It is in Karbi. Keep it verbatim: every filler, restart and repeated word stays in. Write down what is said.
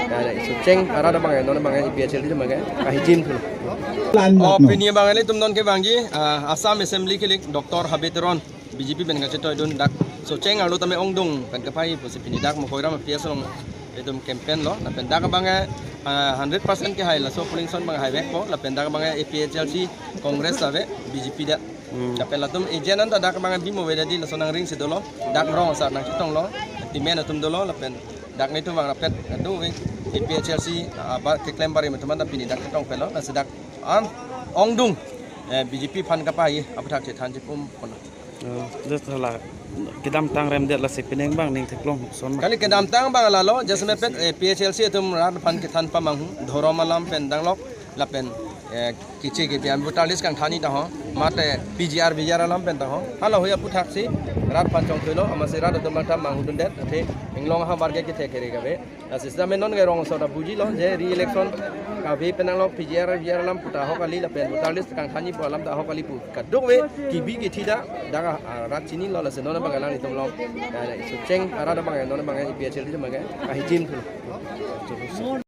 Socheng arat abang non abang APHLC atum abang ahijin thu. Plan Oh, mat no. Pini abang ilitum non kevangji, ah, Assam Assembly kilik Doctor Habe Teron, BJP pen kachetoi dun dak Socheng arlo tame ongdung pen kapai pusi pini dak Mokoiram PS along itum campaign lo, lapen dak abang, ah, hundred percent kehai laso polling station abang haivekpo, lapen dak abang APHLC Congress ave, BJP dak. Hmm. Lapen latum agent anta dak abang bimo ave dei laso nangring si dolo, dak rong asar nangchetonglo, timen atum dolo, lapen dak nelitum abang rapet adu ave, APHLC, ah, ba keklem barim atum anta pini dak chetong pelo, lasi dak am ongdung, eh, BJP aphan kapai aphuthak chethan chepum ponlo. Oh, just hala kedamtang remdet lasi pining abang ning theklong son ma. Kali kedamtang abang lalo, just mepet, eh, APHLC atum rat aphan kethan pamanghu, dhorom alam pen danglok, lapen, eh, kiche kipi am voter list kangthanji ta ho, mate PGR VGR alam pen ta ho. Hala hui aphuthaksi rat aphan chongthuilo, amatsi rat atum abang ta manghudundet, athe inglong ahavar ke kethe kere kave. Lasi sita menon ke rongso ta bujilo je re-election kave pen danglok PGR VGR alam pu ta ahok kali lapen voter list kangthanji pu alam ta ahok kali pu kadokave kibi kithi ta dak, ah, rat chinilo, lasi non abang alanglitum along, eh, Socheng arat abang non abang APHLC atum abang ahijin thu.